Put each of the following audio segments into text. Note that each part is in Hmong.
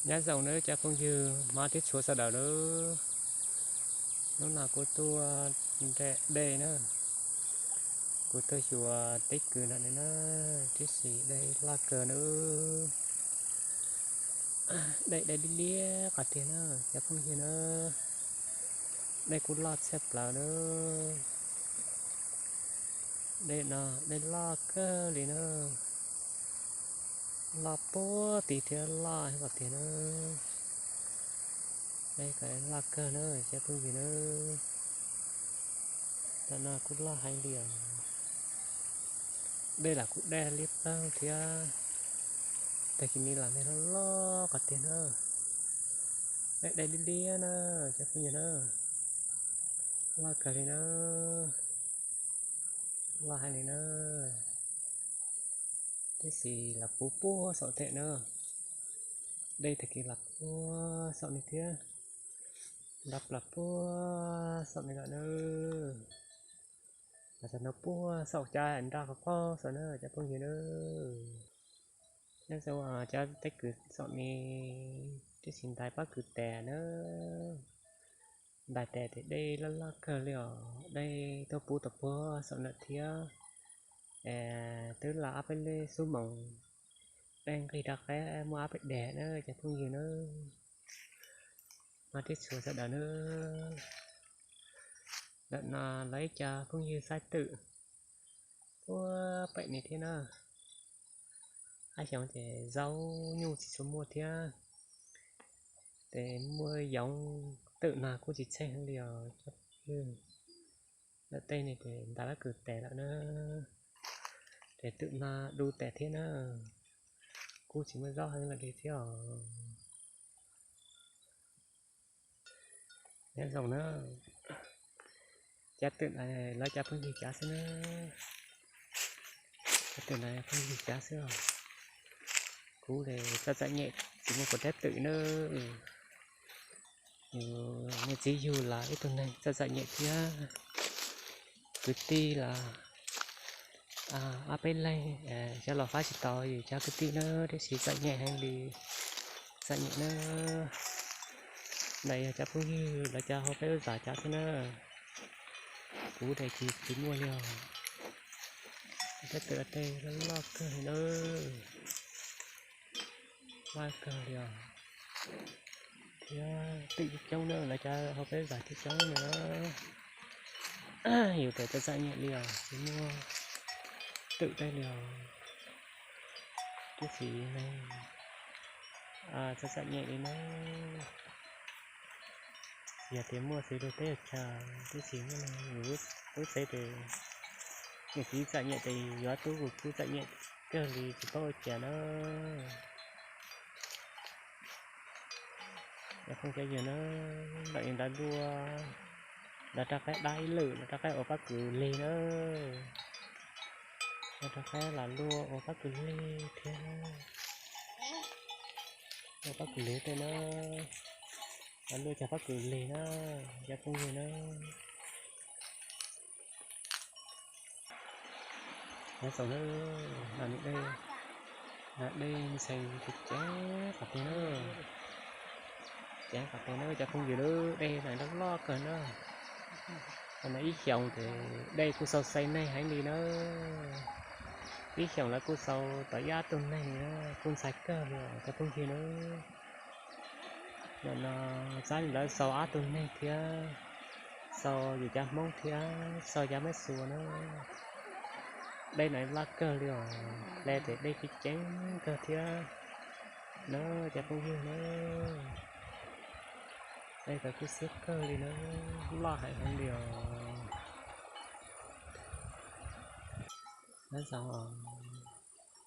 Nyob zoo nawb cov phooj ywg hmov thiab tshua sawv daws nawb. Hnub no kuv tuaj nrhiav dej na, kuv tuaj xyuas teb kwv no na, tib si dej loj kawg nawb. Dej dej liab liab qhov tiag na cov phooj ywg na, dej kuj loj tshaj plaws nawb. Dej no dej loj kawg li na, loj puag tid thiab loj qhov tiag na. Dej loj kawg na cov phooj ywg na, tam no kuj loj heev li os. Dej los kuj dej liab plaug thiab, tag kis no los nej loj loj qhov tiag na. Dej dej liab liab na cov phooj ywg na, loj kawg li na, loj heev li na. Tib si los puv puag saum tej na, dej tag kis los puag saum no thiab, nrov los puag saum no lawm na. Los txog no puag saum cov nroj qhov qaug saum na cov phooj ywg na. Nyob zoo cov teb kwv saum no, tib si ntais pob kws tes na, ntais tes ces dej loj loj kawg li os, dej tuaj puv tau puag saum lawm thiab. Twb los ob peb lub xub moos, dej nqig rov qab muaj ob peb daim na cov phooj ywg na, hmov thiab tshua sawv daws na. Ntawm no lawv ib co phooj ywg saib twm puag pem no thiab na. Ob xyoos ces zaub nyuj tsis tshua muaj thiab, ces muaj yoov twm no kuj tsis tsheej heev li os. Lawm tej no ces ntais pob kws tes lawm na, ces twm no du tes thiab na, kuj tsis muaj zaub heev lawm li thiab os. Nyob zoo na, cov twm no lawv cov phooj ywg cov xwb na, cov twm no phooj ywg cov xwb os. Kuv txom txom nyem tsis muaj kuv thiab twm na. Niam txiv yug los ib tug neeg txom txom nyem thiab, kwv tij los ob peb leeg xyov los faib tsis tau yus cov kwv tij na, tiam sis txom nyem heev li, txom nyem na. Ntawm yog cov phooj ywg lawv cov hauv peb lub zos cov xwb na, kuv ces tsis tsis muaj li os. Peb twm tej loj loj kawg li na, loj kawg li os. Thiab twm coob coob na, lawv cov hauv peb zos coob coob na, yus ces txom txom nyem li os, tsis muaj twm tej li os. Tiam sis neeg txom txom nyem li na, yog tias muaj xws li teb chaws, tiam sis muaj neeg yus lub tsev ces niam txiv txom nyem ces yuav tub kuj txom nyem kawg li tsis paub ua cas na. Cov phooj cov ywg na, ntawm yus ntawd luaj, lawv rov qab dab ib lwm, lawv rov qab ua pob kws lig na, lawv rov qab los luaj ua pob kws lig thiab, ua pob kws lig tej na, lawv luaj cog pob kws lig na, cov phooj ywg na. Nyob zoo na, no dej, dej ntxhee ceev ceev qhov tiag na, ceev qhov tiag na cov phooj ywg na, dej no loj loj kawg na. Ib xyoos ces dej kuj xau xai neeg heev li na, ib xyoos lawv kuj xau tau ib ob tug neeg na, kuj ntxhais kawg li os cov phooj ywg na. Nim no txab lawv xau ob tug neeg thiab, xau yus cov Hmoob thiab xau cov Mab Suav na. Dej no loj kawg li os, hle ces dej ceev ceev kawg thiab na cov phooj ywg na. Dej tau kub xiab kawg li na, loj heev heev li os.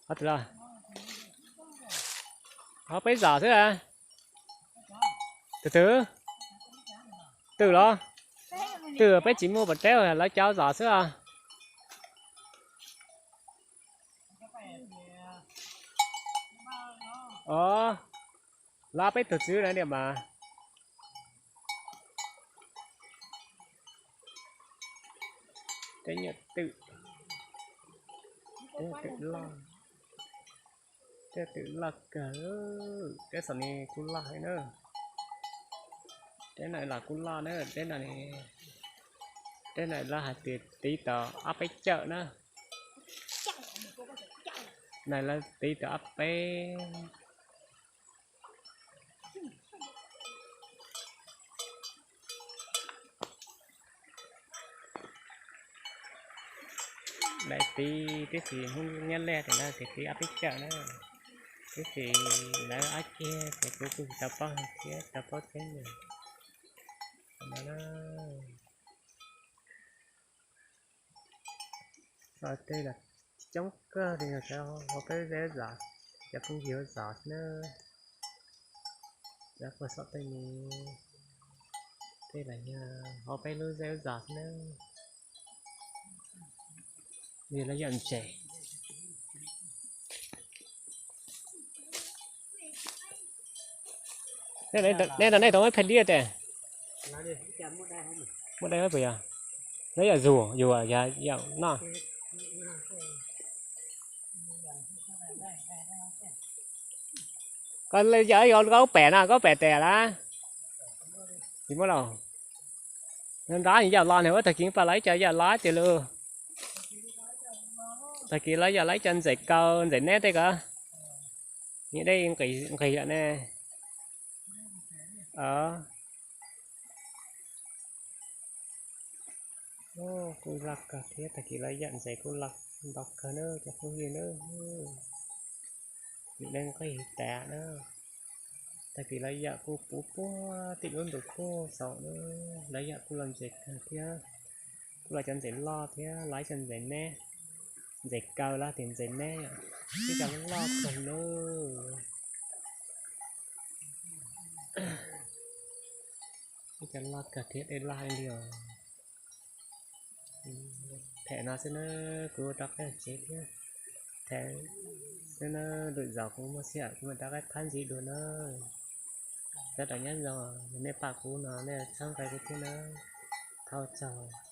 Ob tug los, ho peb zos xwb a. Tus twg? Twm los? Twm peb tsis muaj pas teb, lawv cov zos xwb a. Os, los peb tug txwv na niam mas. Tej nyuam twm, tej nyuam twm loj. Twm loj kawg, teb xom ni kuj loj heev na. Teb no los kuj loj na, teb no, teb no lawv hais tias tiv tau ob peb cawm na. No lawv tiv tau ob peb. Lawv tiv tib si, Hmoob Nyab Laj tias lawv tiv ob peb cawm na, tib si lawv ob ceg ces kuv kuj tsis tau paub thiab, tsis tau paub tseeb li. Tej los coob kawg li, yog cov hauv peb lub zej zos, cov phooj ywg zos xwb na. Cov puag saum tej no, tej los yog hauv peb lub zej lub zos xwb na. Yog lawv yawm ntses. Nej rau nej tau muab pheej dib tes. Muab dai puas yog? Lawv yawm zus yus yog yawm noj. Koj yawm kaub pem no, kaub pem tes lawm. Tsis muaj los. Nrab yawm los ne, ua tag kis pom lawv cov yawm los tiag lauj. Tag kis lawv yawm lawv cov ntxim kaus ntxim neb tej ko. Nyias dej nqis yam ne. Kuj loj kawg thiab, tag kis lawv yawm ntses kuj loj ntau kawg na cov phooj ywg na. Nyias dej nqis tas na. Tag kis lawv yawm kuj puv puag tim lub ntuj puag saud na. Lawv yawm kuj los ntses kawg thiab, kuj los cov ntses loj thiab, los ib cov ntses neb, ntses kaus los tias ntses neb, ib cov loj kawg na. Ib cov loj kawg thiab, dej loj heev li os. Them no xwb na, kuv rov qab tsev thiab. Them xwb na, lwm zaus kuv muaj sij hawm kuv mam rov qab phab ntxiv dua na. Sawv daws nyob zoo, nej pom kuv no nej txhawb nqa kuv thiab na. Thov ua tsaug.